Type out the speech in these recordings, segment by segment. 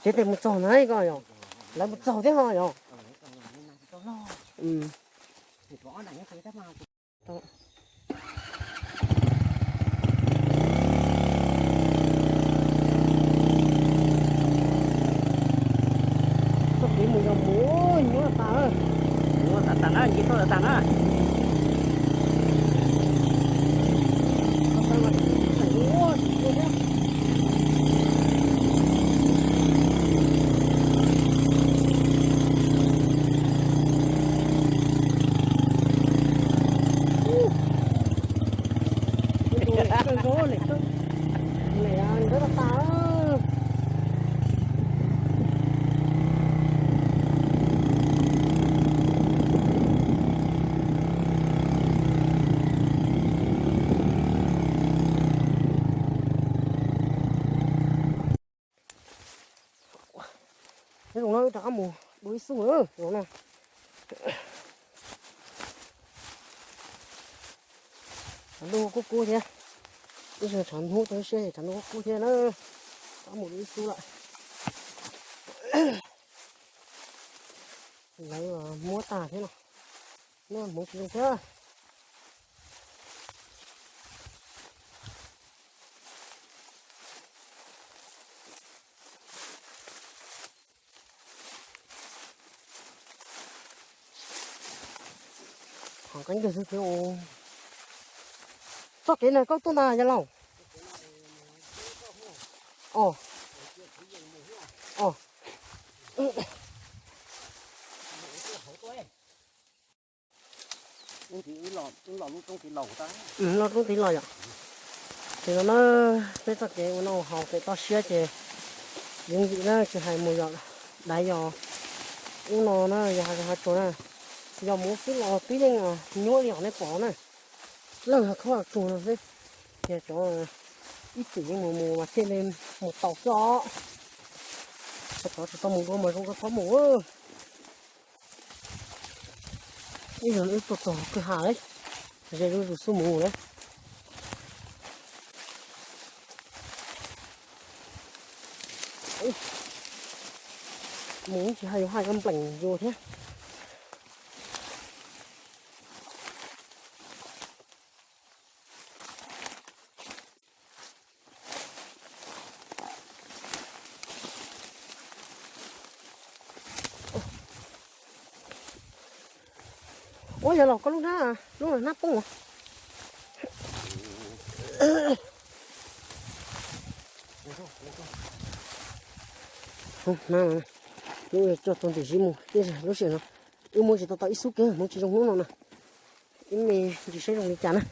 Ces tes mus txog na koj yog, lawv mus txog thiab ho yog. Txoj kev mus yog mus nyuaj tas, nyuaj tas tas na, nce tuaj tas na. Nyob zoo na, wb rov qab mus dua ib xub zoo na. Tshav ntuj kuj kub thiab, ib zaug tshav hnub tau siab es tshav ntuj kuj kub thiab na. Rov qab mus dua ib xub lawm. Lawv muab tag thiab no, noj hmoov tsis zoo thiab. Qhov qeeb kawg xwb thiab. Txoj kev na koj tuaj ntag yawg laus? Os, os. Loj roob tid los yom. Ces no na, peb txoj kev ua noj haus pem toj siab ces yooj yim na, tsis hais mus yos daiv yos ub no na, yog hav zoov hav tsuag na, yog mus ub xwb los twb yeej nyuaj li qhov nej pom na. Lawj hav khaub hav tsuag no xwb, yog cov ib txwm yeej mus mus mas thiaj li mus tau xwb os. Cov tsis tau mus dua mas zoo koj txhob mus. Ib zaug wb tuaj txog kwj ha lawm, ze zuj zus xub mus lawm. Mus tsis hais yus haj yog npleem yus thiab. Ua yog los koj lub hnab, lub hnab poob. Lub coj tau ntim zib mus, lub sij hawm no wb muab tsis tau tau ib xub kev, hmoov tsis zoo hnub no na. Ib me ntsis saib zoo li cas na.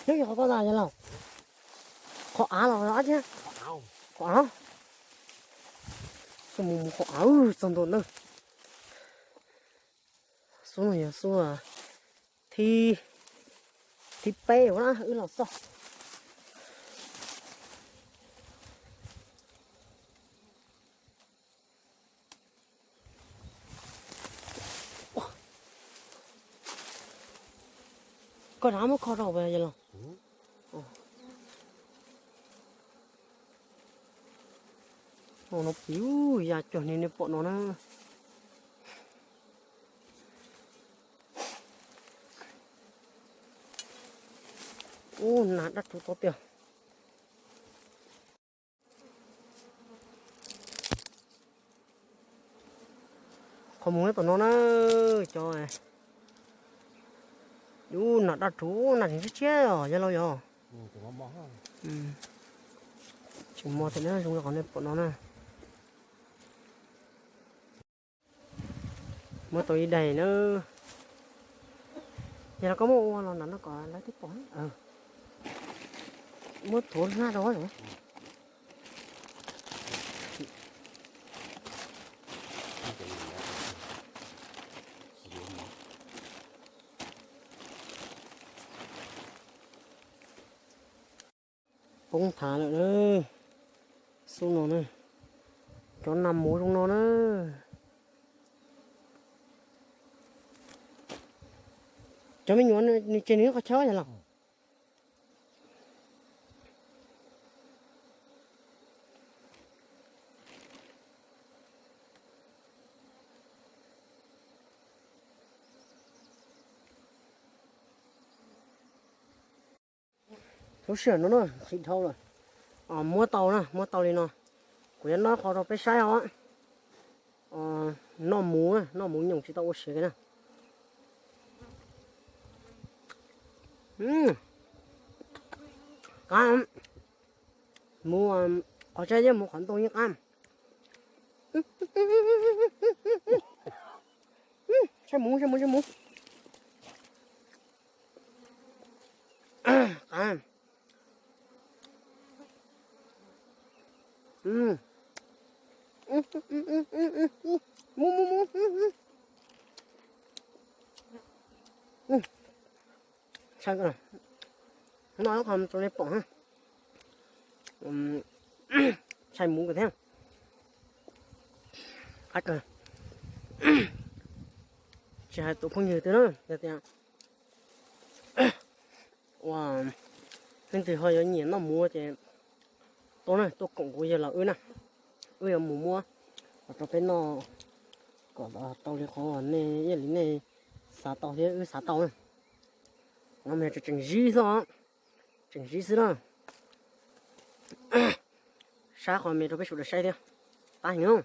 Nyob yog qhov ko tas yog los qhov av los ab thiab. Qhov av. Xub mus mus qhov av txog ntua ntawd. Xub no yog xub thib, thib peb ua na wb los txog. Koj rov muab kho rau yawg laus. No pim ya cog ni nej pom no na. Ub, nas dab tsuv tau tiag. Qhov mus tom no na, cov, ub, nas dab tsuv nas tseem tshiab tshiab os yawg laus yog. Tseem mos tseem zoo li qhov nej pom no na. Muab tau ib daim na. Yog los koj muab ua los nram no kom lawv twb pom. Muab thuav hnab rau. Poob thav lawm na. Xub no na, cov nas muv zoo no na. Cov me nyuam nws tseg nws qhov chaw yog los. Lub sij hawm no na, nqhis dhau lawm. Muab tau na, muab tau li no, kuv yuav noj qhov rau peb saib os. Noj muv na, noj muv nyoos tsis tau ua siav kiag na. Qab, muv qhov tsaib thiab muv qhov ntoo yeej qab. Saib muv, saib muv, saib muv. Qab. Muv, muv, muv. Ntshai, noj qhov tus li pom ha. Ntshai muv kawg thiab. Qab kawg. Tsis hais tus phooj ywg twg na, yog tias ua leej twg ho yuav nyiam noj muv ces tuaj na, tuaj koom kuv yawg los wb na, wb yuav mus muab los rau peb noj kom tau li qhov nej ib yam li nej xav tau thiab wb xav tau na. No mas tseem zib xwb os, tseem zib xwb na. Saib qhov me rau peb sawv daws saib thiab. Qab heev.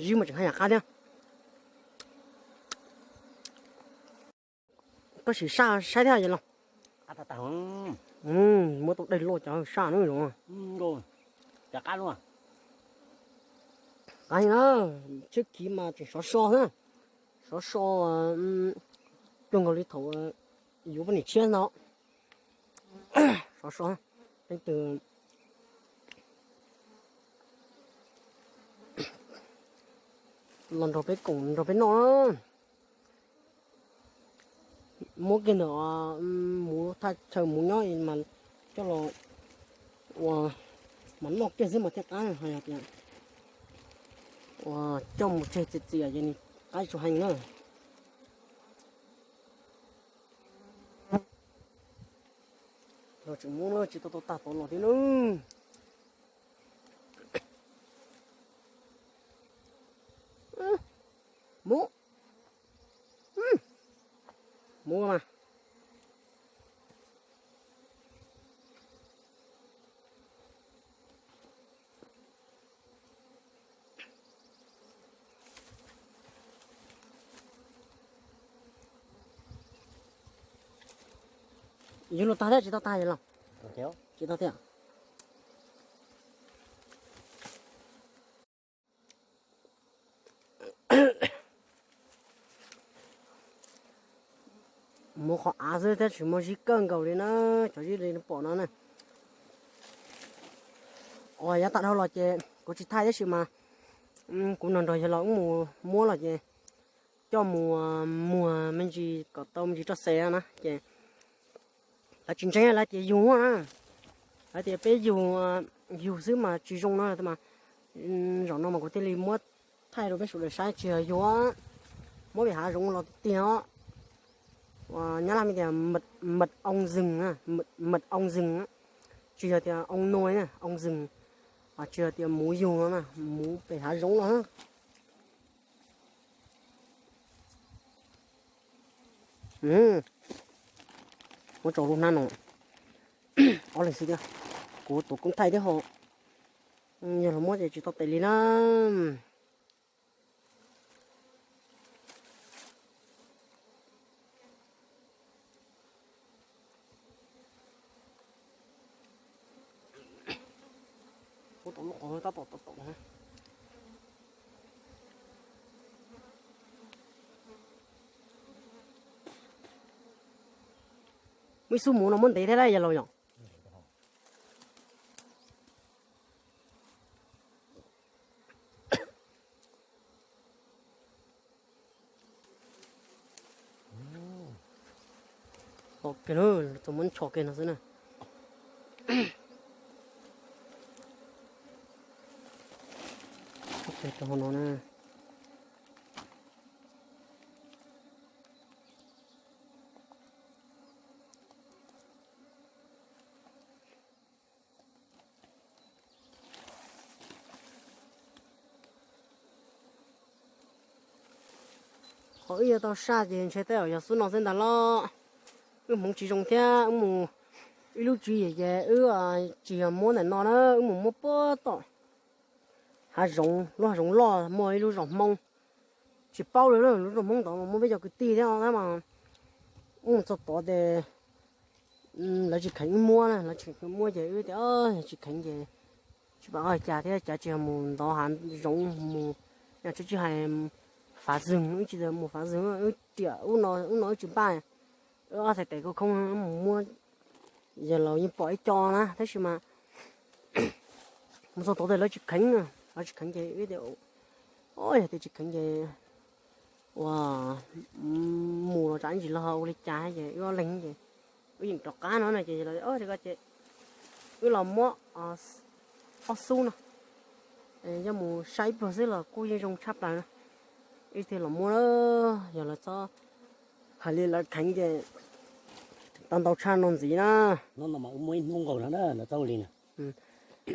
Zib mas tseem haj yam qab thiab. Koj sim saj saib thiab yawg los. Muab tau dej loj cov saj no zoo. Qab heev na, tshiab kiv mas tseem sov so na. Sov so cuag nkaus li thaum yuav poj niam tshiab ntawd. Sov so, leej twg los nrog peb koom nrog peb noj. Muab kiag ntawm muv thaj chaw muv nyob mas coj los ua mas noj kiag xwb mas thiaj qab, ho yog tias ua coj mus tseg txias txias ces nws qab tsis heev na. Los tseem muab tsis tau tau tag tod los thiab na. Muv, muv mas. Yuav luag tag thiab tsis tau tag yawg los? Tsis tau thiab. Muv qhov av xwb thiab tsis muaj zib kawg nkaus li na, cov zib li pom no na. Uas yav tag dhau los ces kuv tsis thaij tab sis mas kuv nrog nrog yawg los wb mus muab los ces coj mus muag me ntsis kom tau me ntsis roj xes na ces lawv tsis ntseeg, lawv tias yug na, lawv tias peb yug, yug xwb mas tsis zoo na mas. Zaum no mas kuv thiaj li muab thaij rau peb sawv daws saib, tsis yog yug, muab pem hav zoov los tiag tiag os. Nyab laj tias mật ong rừng, mật ong rừng, tsis yog tias ong nuôi na, ong rừng, tsis yog tias muv yug na, muv pem hav zoov los. Muab tso lub hnab no, ob leeg xwb thiab, kuv tus koob thaij thiab ho, yog los muab ces tsis tau tes li na. Tab tom, tab tom. Muaj ib xub muv no muab ntev thiab lawm yawg laus yom. Ke, txog muab nchos ke no xwb na. Rau hauv no na. Qhov wb yuav tau saj ces ntshe tej zaum yog xub no xwb ntag los. Wb hmoov tsis zoo thiab wb mus, ib lub tswv yim ces wb tsis yog muab ntawm no na, wb mus muab puag tom hav zoov, lub hav zoov loj muaj ib lub zos Hmoob. Tsis paub li lawm, lub zos Hmoob ntawd mas muaj peb cov kwv tij thiab mas wb mus txog tod ces lawv tsis kheev wb muab na, lawv tsis kheev muab ces wb tias yog tsis kheev ces tsis pom qab ua cas thiab, cas tsis yog mus ntov hav zoov mus, yog tsis hais fav zws, wb tsis mus fav zws, wb riam ub no wb tsis npaj, wb ob txhais tes khoob khoob mus muab, yawg laus yeej pom ib co na tab sis mas mus txog tod ces lawv tsis kheev, lawv tsis kheev ces wb tias, o, yog tias tsis kheev ces ua mus los tsam ib ntsis los ua li cas ces wb ob leeg ces wb yeem rov qab no na ces, o, ces wb los muab ob xub no, yog mus saib ib pluag xwb los kuj yeej zoo tshaj plaws na. Wb thiaj los muab, yog lawv txhob hais li lawv kheev ces tau ntau tshaj no ntxiv na. Hnub no mas wb muab ib hnub nkaus no na, txaus li na.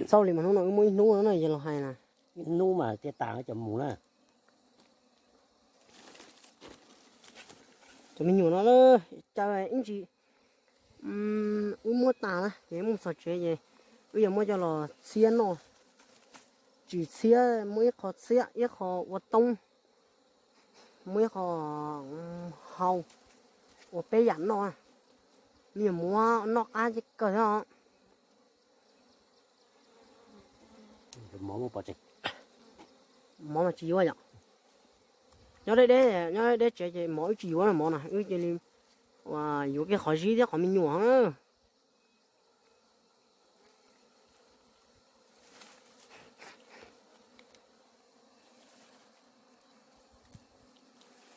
Txaus li mas hnub no wb muab ib hnub no na, yog los hais na. Ib hnub mas thiaj tas cov mus na. Cov me nyuam no lawm, caw ib ntsis wb muab tas na ces wb mus txog tsev ces wb yuav muab coj los txhiab noj. Tsis txhiab, muab ib qho txhiab, ib qho ua toob, muab ib qho hau, ua peb yam noj. Me nyuam muab noj qab kawg thiab os. Mov mas tsis yuav yom. Nyob deb deb, nyob deb deb tsev ces mov wb tsis yuav na, mov na wb cia li yuav kiag qhov zib thiab qhov me nyuam na.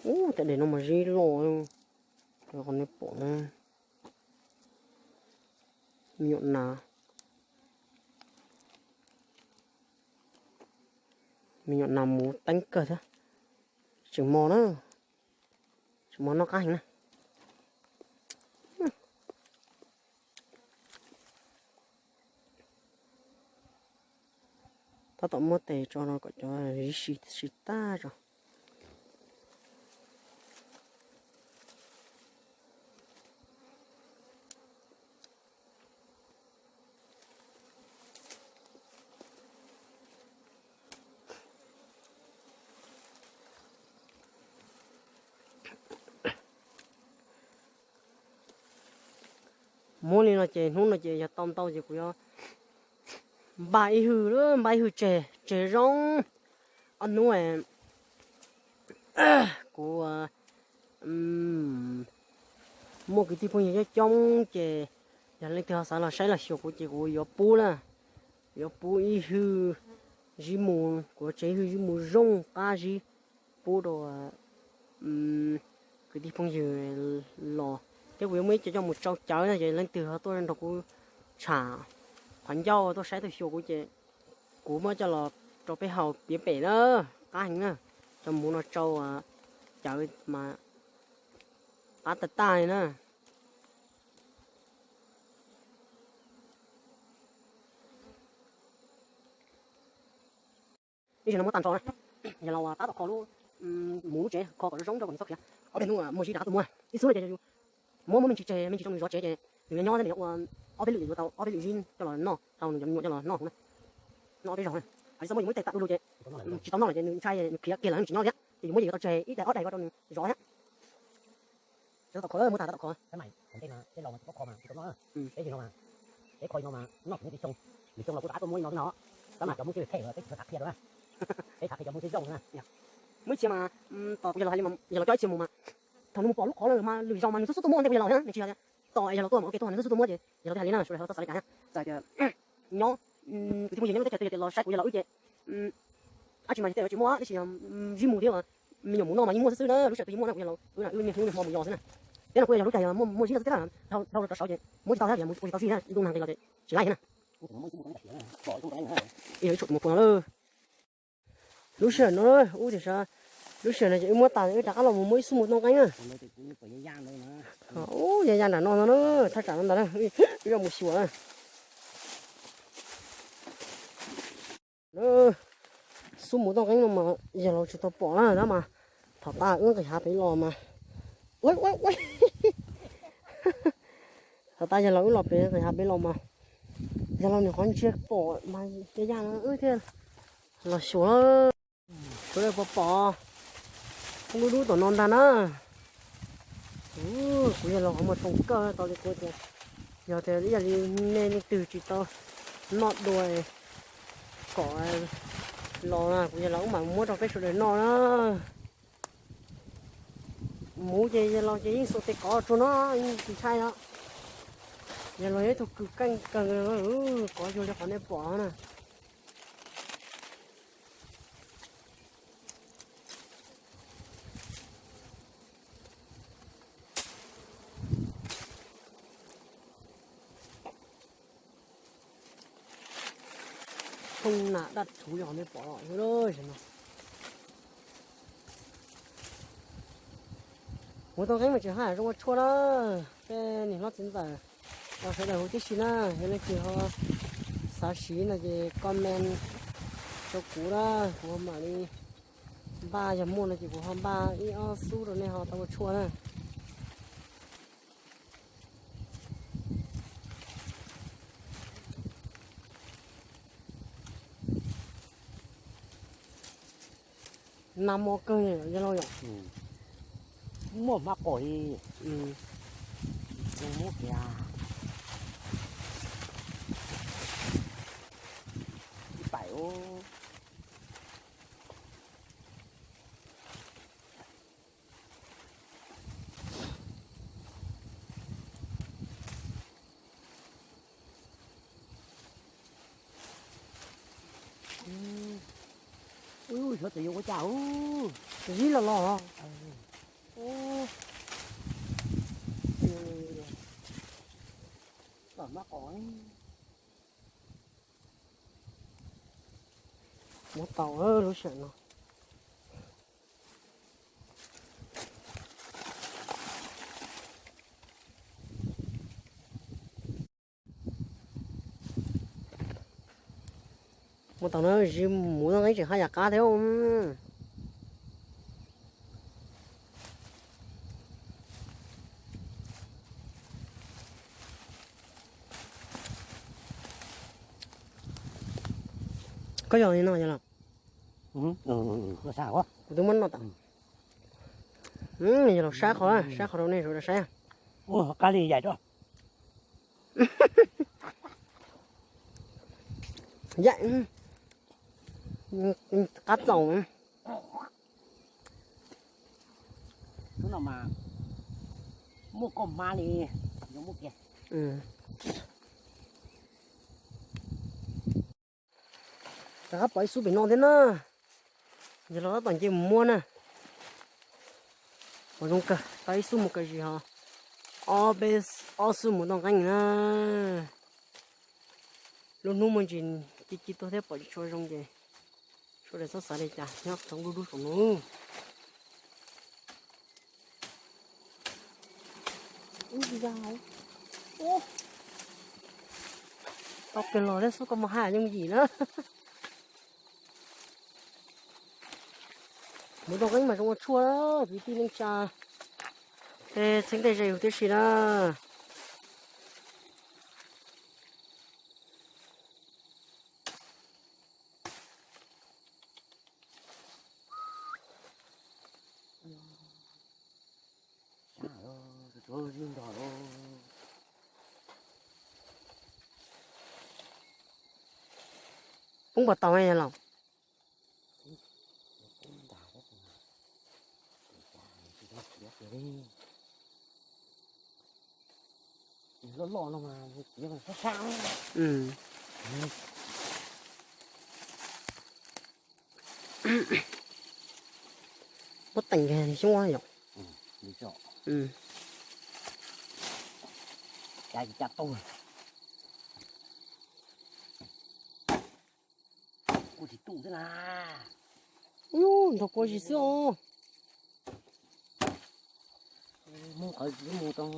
Ub, tej dej no mas zib loj, qhov nej pom na. Me nyuam nas, me nyuam nas mus teeb kawg thiab. Tseem mos na, tseem mos noj qab heev na. Tab tom muab tes tso no kom cov zib si si tag tso. Muab li no ces hnub no ces yog tau ntau ces kuv yuav npaj ib hwj, npaj ib hwj tseg, tseg zoo. Ob hnub kuv muaj kwv tij phooj ywg coob coob ces yog leej twg ho xav los saib los xyuas kuv ces kuv yuav pub na, yuav pub ib hwj zib mu, kuv yuav tseg ib hwj zib mu zoo qab zib pub rau kwv tij phooj ywg los thiab kuv yuav muaj ib co coj mus tsau cawv na ces leej twg ho tuaj nrog kuv tsham qhov ncauj tuaj saib tuaj xyuas kuv ces kuv muab coj los rau peb haus piav pem na, qab heev na. Cov muv no tsau cawv mas qab tag tag li na. Ib zaug no muab tag nrho na, yog los tab tom kho lub, mus lub tsev kho kom zoo zoo rau kom nws txhob khiav. Ob peb hnub muaj zib rov qab tuaj muab ib xub no ces muab muab me ntsis tseg me ntsis rau nws zov tsev ces nws yuav nyob thiab nws yuav ua ob peb lwm yuav tau ob peb lwm zib coj los noj rau nws cov me nyuam coj los noj hauv na. Noj ob peb zaug na, hais txog muab yus muab ib tais tawm du lug ces tsis tau noj lawm ces nws ntshai nws khiav kiag lawm nws tsis nyob thiab ces yus muab yus yuav tau tseg ib daim ob daim ko rau nws zov thiab. Tab tom kho, muab tag tab tom kho. Peb laus mas tsis paub kho mas tsis tau noj, peb yig no mas, peb kho yig no mas noj tsis muaj tib xyoo, lwm xyoo los kuj rov qab tuaj muab yig no xwb no. Tab mas cov muab tsis li phem lawm peb tsis tau xav qhia rau na, peb xav qhia cov muab tsis zoo xwb na. Muaj ib txhia mas tos kuv yawg laus hais li, yawg laus coj ib txhia mus mas thaum nws mus pom lub qhov lawm mas lwm zaus mas nws xub xub tuaj muab ntej kuv yawg laus thiab, nws tsis yog tos yawg laus tuaj mas ua ke tuaj nws xub xub tuaj muab ces yawg laus thiaj hais li na, sawv daws txhob xav li cas thiab. Txawm tias nyob kwv tij phooj ywg nyob teb chaws twg yog tias los saib kuv yawg laus wb ces dab tsi mas yog tej tsis muaj tab sis yog zib mu thiab me nyuam mus noj mas yeej muaj xwb xwb na, lub sij hawm twg yeej muaj na, kuv yawg laus wb niaj hnub niaj hmo mus yos xwb na. Peb no kuj yog lub caij yog muaj muaj zib no xwb thiab, dhau los rov saud ces muab tsis tau thiab, mus ua tsis tau zib na, ib ntu nag nqis los ces tsis laib thiab na. Ib yam ib tshum mus pua no lawm. Lub sij hawm no, ub tias sav, lub sij hawm no ces wb muab tas wb rov qab los mus muab ib xub mus tooj qeeb na. Ub, ya ya nram no no na, thaj tsam no ntag na, wb yuav mus xyuas na. Xub mus tooj qeeb no mas yawg laus tsis tau pom na, tab mas thaum tas wb nqis hav pem los mas, ua ua ua, thaum tas yawg laus wb los pem nqis hav pem los mas, yawg laus nws qhov ntsia pom mas ya ya no wb thiaj los xyuas. Sawv daws puas pom, poob dub dub tom no ntag na. Kuv yog los qhov muag tsoo kawg tau li kuv tias, yog tias ib yam li nej leej twg tsis tau noj dua kom los na, kuv yog los wb mam muab rau peb sawv daws noj na. Mus ces yog los ces yeej xuas tes kov tsuag no, yeej tsis ntshai os. Yog los yog ib tug kws keej kawg, kov yug li qhov nej pom na. Thooj nam daj rhuv yog nej pom los no. Mus tooj qeeb mas tseem haj zoo ua tshuaj na. Tej niam hlob txiv ntxawm, sawv daws huv tib si na, yog leej twg ho xav siv no ces comment rau kuv na, kuv mam li npaj, yog muaj no ces kuv ho npaj ib ob xub rau nej ho tau ua tshuaj na. Nag hmo kawg yog los yom. Muaj hmab qos li. Muab kiag ib paim. Ub, xyov tes yuav ua cas ub. Zib los los. Muab tau lub sij hawm no. Muab tau na, zib mus tooj qeeb tseem haj yam qab thiab. Koj yog li no yog los? Kuv twb muab noj tas. Yog los saib qhov, saib qhov rau nej sawv daws saib. Qab li yaim rau. Yaim, qab txaus. Lub no mas muaj koj hmab li, yuav muab kiag. Rov qab pom ib xub pem no thiab na. Yog los tab tom nce mus muab na. Pom zoo kawg, tau ib xub mus kawg zis hos. Ob peb, ob xub mus tooj qeeb na. Lub hnub muaj ntsis ci ci tuaj thiab pom tsis tshua zoo ces sawv daws txhob xav li cas, nyob tau dub dub saum no. Tau kawg los thiab xub koj mus haj yooj yim na. Mus tooj qeeb mas zoo ua tshuaj, kwv tij neej tsa, tej txheeb tej ze huv tib si na. Poob puas tau los? Loj loj no mas sab sab. Muab teem kiag xyoob yom. Cas tau kuj tsis tu xwb na. Ub, nrog kua zis xwb os. Mus qhov mus tau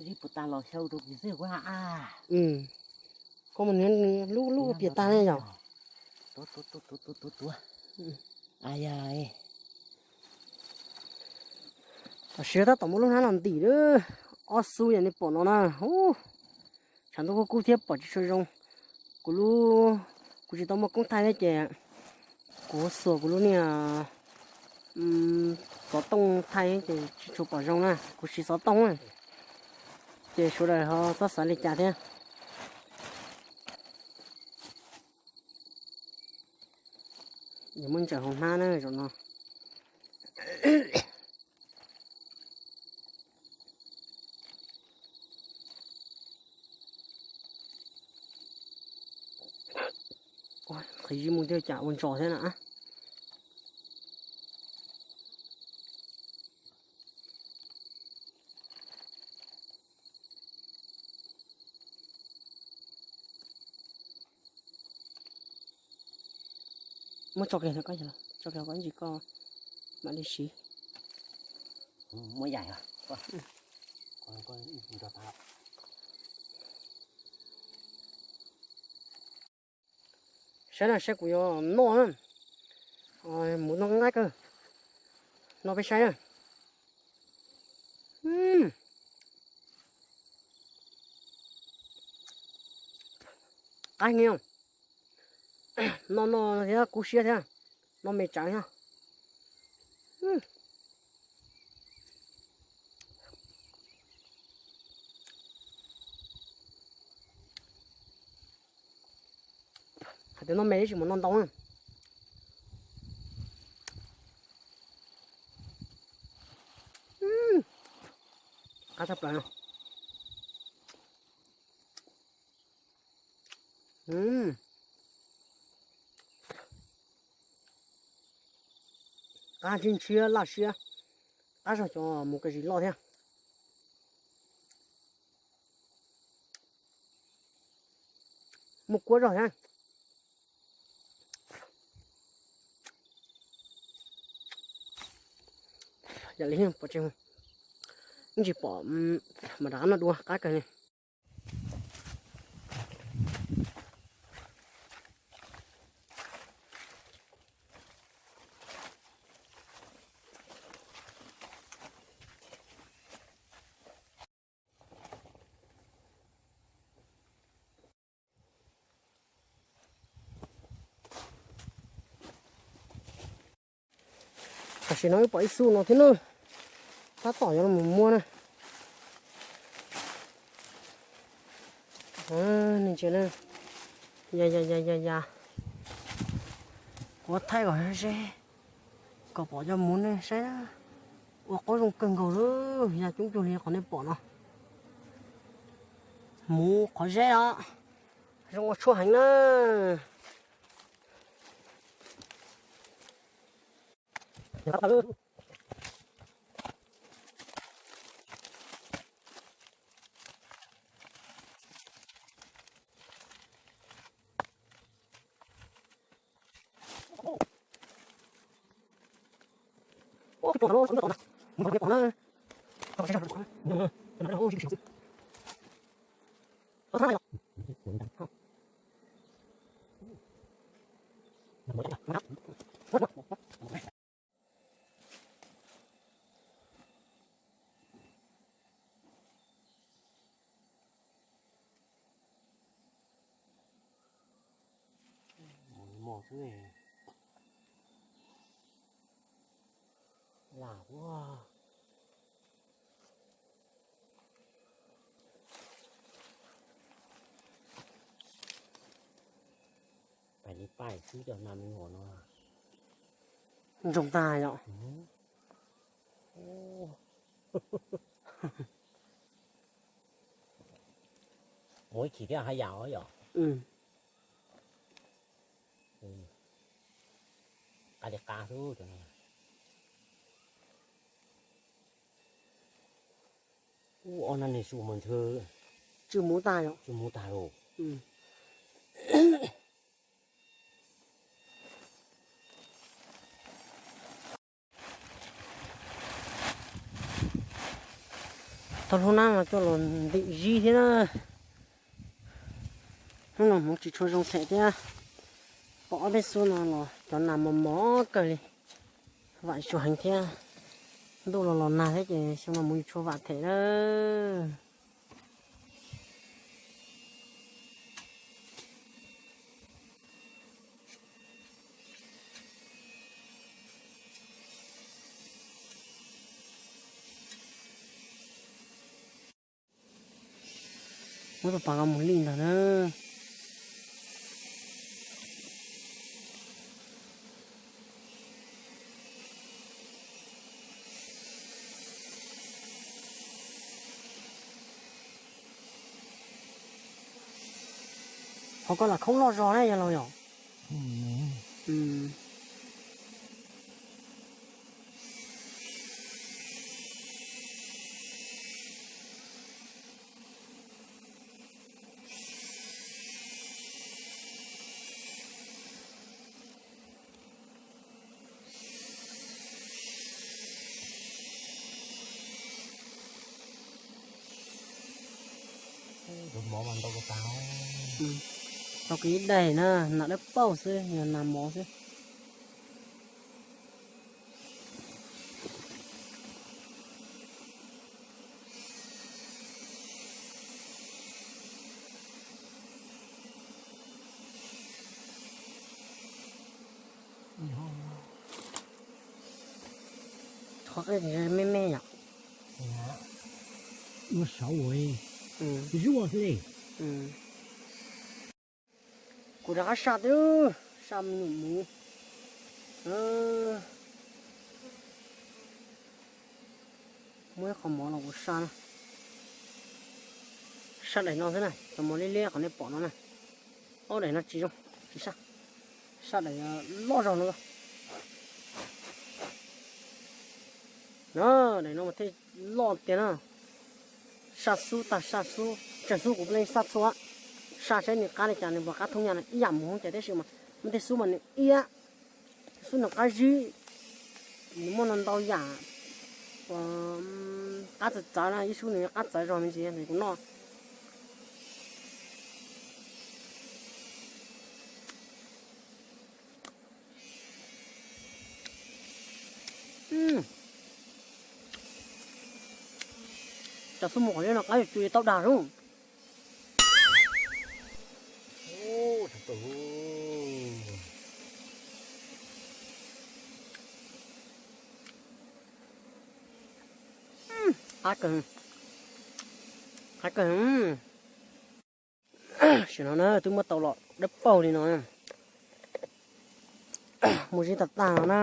zib puas tag los xyaw rau kiag xwb kuv ha. Koj mus lub lub piam tag ne yom. Tuav tuav tuav tuav tuav tuav. Aya, tam sim tab tom muaj lub hnab no ntim lawm, ob xub yam nej pom no na. Tshav ntuj kub kub thiab pom tsis tshua zoo. Kuv lub, kuv tsis tau muaj koob thaij thiab ces kuv xuas kuv lub niag xov tooj thaij ces tsis tshua pom zoo na, kuv siv xov tooj na. Ces sawv daws ho txhob xav li cas thiab. Yuav muab ntsaws hauv hnab na zaum no. Qhwv zib mus twb cas ua ntsos thiab na. Muab tso kiag, tso kiag koj ntsis koj mam li siv. Muab yaim os. Saib na, saib kuv yuav noj na. Mus noj nqaij kawg. Noj peb saib na. Qab heev. Noj noj thiab kub siab thiab. Noj me tsawv thiab. Hais tias noj me tsis mus noj ntau na. Qab tshaj plaws. Qab ntshiab ntshiab laj siab, qab zog cov mus ka zis loj thiab. Muaj kuab zog thiab. Yam li pom tseeb, ib ntsis pom mas rov qab noj dua qab kawg li. Tam sim no wb pom ib xub no thiab na, tab tom yuav los muab na. Nws ntsia na, ya ya ya ya ya, kuv thaij kom ze, kom pom cov muv nej saib, ua qoob zoo kawg nkaus li, ya coob cuag li qhov nej pom no. Muv qhov zeb os, zoo ua tshuaj heev na. Mos xwb. Lam ua. Pais li pais xwb cov nas me nyuam no. Ntsoog tag yom. Muaj ib chim thiab haj yam os yom. Qab li qab xwb cov no. Ub, ob nab neg su mas ntshe Tsw muv tag yom? Tsw muv tag lauj. Tau hlub nab no coj los ntim zib thiab na. Hnub no hmoov tsis tshua zoo them thiab. Pom ob peb xub no los cov nas mos mos kawg li. Vam tsis tshua heev thiab. Ntuj los los nag thiab ces xyoo no hmoov tsis tshua vam them na. Muab tus pas los mus li ntawd na. Ho koj lam khoob loj zog na yog laus yom? Tau kiag ib daim na, nas dawb paug xwb, yog nas mov xwb. Qhov me me yom. Ua saud ua zuaj xwb li. Kuv rov qab saj twb saj me nyuam muv. Muab ib qho mov los kuv saj na. Saj daim no xwb na, cov mov liab liab qhov nej pom no na. Ob daim no tsis zoo, tsis saj. Saj daim loj zog no. No, daim no mas thiaj loj tiag na. Saj xub tag saj xub, tsawg xub kuv ple saj txhua. Saj saib nws qab li cas, nws puas qab thoob nyaj na, ib yam mus hoob cas tab sis mas muaj tej xub mas nws iab, xub nws qab zib, nws muaj no ntau yam. Qab txawv txawv na, ib xub nws qab txawv zog me ntsis kuv noj. Cov xub mus qhov no qab yuav tsum tau dag zoo. Qab kawg, qab kawg. Tam sim no na twb muab tau los dawb paug li no, muab zib tag tag no na.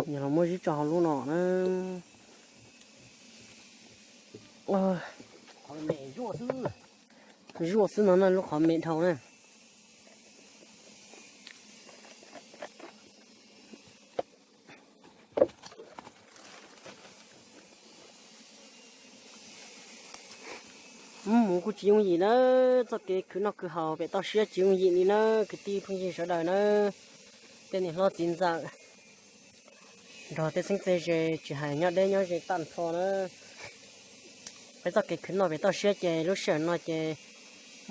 Yog los muab zib tso hauv lub no na. Zuaj xwb no na, lub qhov me dhau na. Mus kuj tsis yooj yim na, txoj kev khwv noj khwv haus pem toj siab tsis yooj yim li na kwv tij phooj ywg sawv daws na, tej niam hlob txiv ntxawm nrog tej xeeb txheej ze tsis hais nyob deb nyob ze tag nrho na. Peb txoj kev khwv noj pem toj siab ces lub sij hawm no ces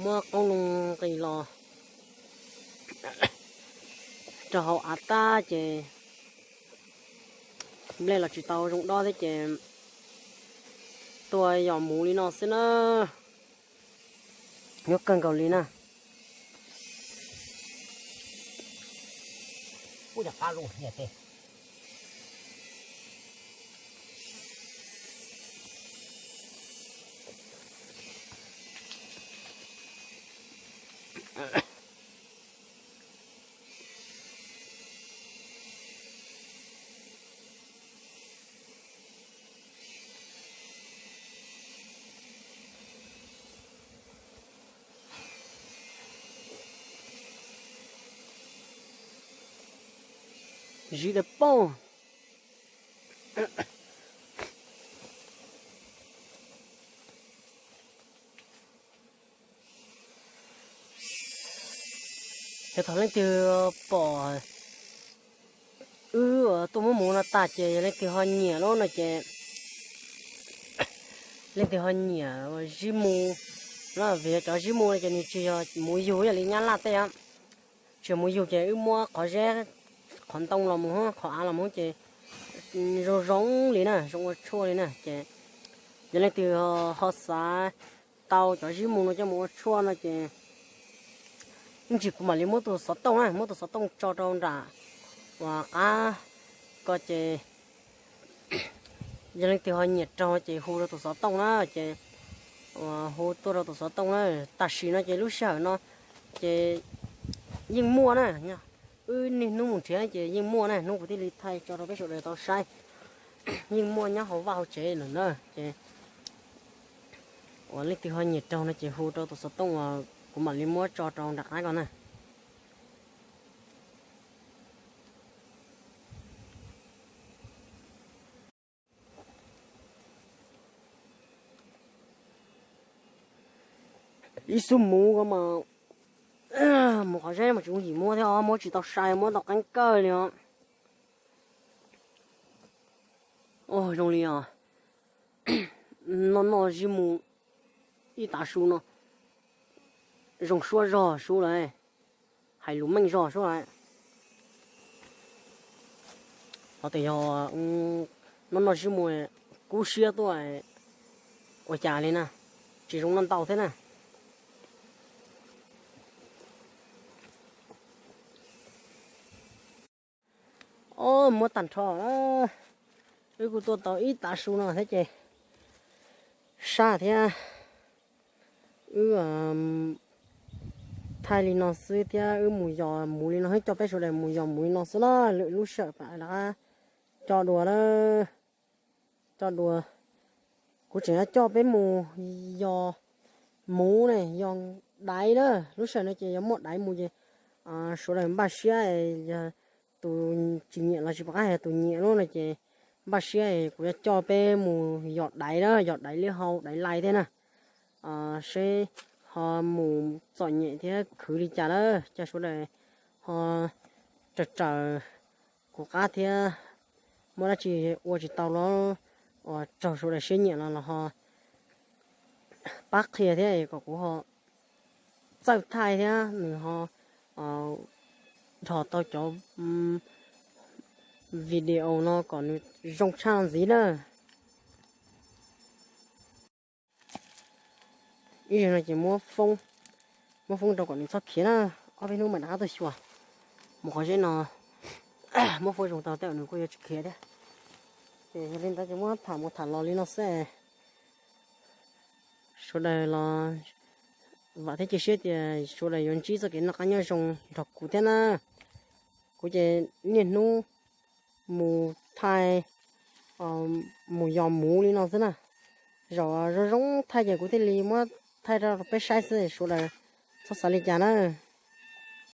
muab qoob loo nqis los rau hauv av tag ces nplej los tsis tau zoo dob thiab ces tua yos mus li no xwb na. Nyuaj kawg nkaus li na. Zib dawb paug. Yog thaum leej twg pom wb tuaj muab mus no tag ces yog leej twg ho nyiam lawm no ces leej twg ho nyiam zib mu no, vim yog cov zib mu no ces nws tsis yog mus yug ib yam li nyab laj tej, tsis yog mus yug ces wb muab qhov zeb, qhov ntoo los mus, qhov av los mus ces zoo zoo li na, zoo ua tshuaj li na ces yog leej twg ho xav tau cov zib mu no coj mus ua tshuaj no ces ib ntsis kuv mam li muab tus xov tooj na, muab tus xov tooj tso rau nram uas qab ko ces yog leej twg ho nyiam raug ces hu rau tus xov tooj na ces hu tuaj rau tus xov tooj na. Tam sim no ces lub sij hawm no ces yeej muaj na, wb niaj hnub mus nrhiav ces yeej muaj na, hnub kuv thiaj li thaij tso rau peb sawv daws tau saib. Yeej muaj nyob hauv vaj hauv tsev lawm na ces uas leej twg ho nyiam raug no ces hu rau tus xov tooj uas kuv mam li muab tso rau nram qab ko na. Ib xub muv ko mas mus qhov zeb mas tsis yooj yim muab thiab os, muab tsis tau sai, muab tau qeeb kawg li os. Zoo li os, noj noj zib mu ib tav su no zoo suab zog sub lawm, hais lus meej zog sub lawm. Ho tias yog noj noj zib mu kub siab tuaj ua cas li na, tsis zoo noj ntau thiab na. Ob, muab tag nrho, wb kuj tuaj tau ib tav su no thiab ces sab thiab. Wb thaij li no xwb thiab wb mus yos muv li no thiab, coj peb sawv daws mus yos muv li no xwb na. Lwm lub sij hawm pam lawv coj dua lawm, coj dua. Kuv tseem yuav coj peb mus yos muv ne, yos daiv na. Lub sij hawm no ces yog muaj daiv mus ces sawv daws npaj siab, yog tus tsis nyiam los tsis pom qab, yog tus nyiam lub no ces npaj siab kuv yuav coj peb mus yos daiv na, yos daiv liab hau daiv lais thiab na. Seb ho mus txom nyem thiab khwv li cas lawm, coj sawv daws ho raws raws kuv qab thiab, muaj dab tsi ua tsis tau los uas raug sawv daws siab nyiam los los ho pab qhia thiab kom kuv ho txawj thaij thiab nws ho dhos tau cov video no kom nws zoo tshaj ntxiv na. Ib zaug no ces muab foob, muab foob rau kom nws txhob khiav na. Ob peb hnub mam rov qab tuaj xyuas. Mus qhov zeb no muab foob zoo tau tej nws kuj yuav tsis khiav thiab. Ces yog li ntawd ces muab tham mus tham los li no xwb. Sawv daws los vam thiab cia siab tias sawv daws yuav ntsib txoj kev noj qab nyob zoo nrog kuv thiab na. Kuv ces niaj hnub mus thaij, mus yos muv li no xwb na. Zaum zoo zoo thaij ces kuv thiaj li muab thaij rau peb saib xwb, sawv daws txhob xav li cas na.